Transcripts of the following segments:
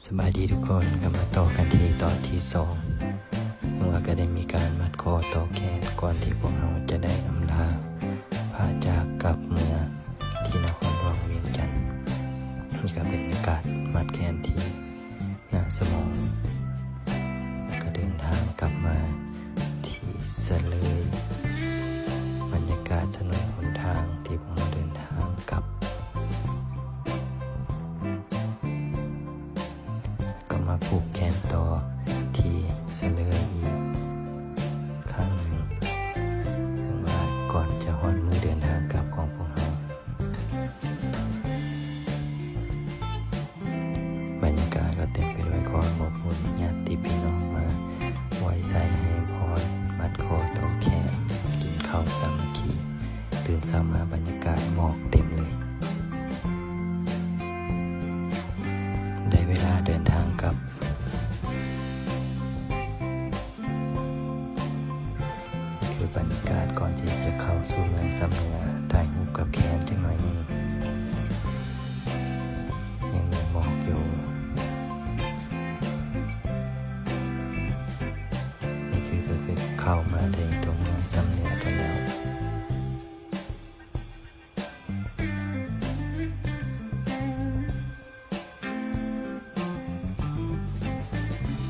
ສະບາຍດີທຸກຄົນ, ກໍມາຕໍ່ກັນທີ່ຕອນທີສອງ ເຊິ່ງວ່າກໍໄດ້ມີການມັດຂໍ້ຕໍ່ແຂນ ກ່ອນທີ່ພວກເຮົາຈະໄດ້ອຳລາພາຈາກກັບເມືອທີ່ນະຄອນຫຼວງວຽງຈັນ. ນີ້ກໍເປັນບັນຍາກາດມັດແຂນທີ່ໜ້າສະໝໍ, ແລ້ວກໍເດີນທາງກັບມາທີ່ສະເລີຍ, ບັນຍາກາດຖະໜົນຫົນທາງທີ່ພວກເຮົາເດີນທາງກັບ. ກໍມາຜູກແຂນຕໍ່ທີ່ສະເລີຍອີກຄັ້ງໜຶ່ງ, ເຊິ່ງວ່າກ່ອນຈະຮອດມື້ເດີນທາງກັບຂອງພວກເຮົາ, ບັນຍາກາດກໍເຕັມໄປດ້ວຍຄວາມອົບອຸ່ນ, ຍາດຕິພີ່ນ້ອງມາໄວ້ໄຊໃຫ້ພອນ, ມັດຂໍ້ຕໍ່ແຂນ, ກິນເຂົ້າສາມັກຄີ. ຕື່ນເຊົ້າມາບັນຍາກາດໝອກເຕັມເລີຍ. ໄດ້ເວລາເດີນທາງກັບ. ນີ້ຄືບັນຍາກາດກ່ອນທີ່ຈະເຂົ້າສູ່ເມືອງຊຳເໜືອ, ຖ່າຍຮູບກັບແຄນຈັກໜ້ອຍໜຶ່ງ, ຍັງມີໝອກຢູ່. ນີ້ຄື ກໍຄືເຂົ້າມາໃນຕົວເມືອງຊຳເໜືອກັນແລ້ວ.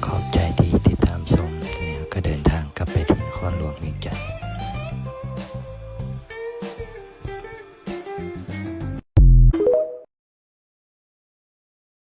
ຂອບໃຈທີ່ຕິດຕາມຊົມ, ແລ້ວກໍເດີນທາງກັບໄປທີ່ນະຄອນຫຼວງວຽງຈັນ.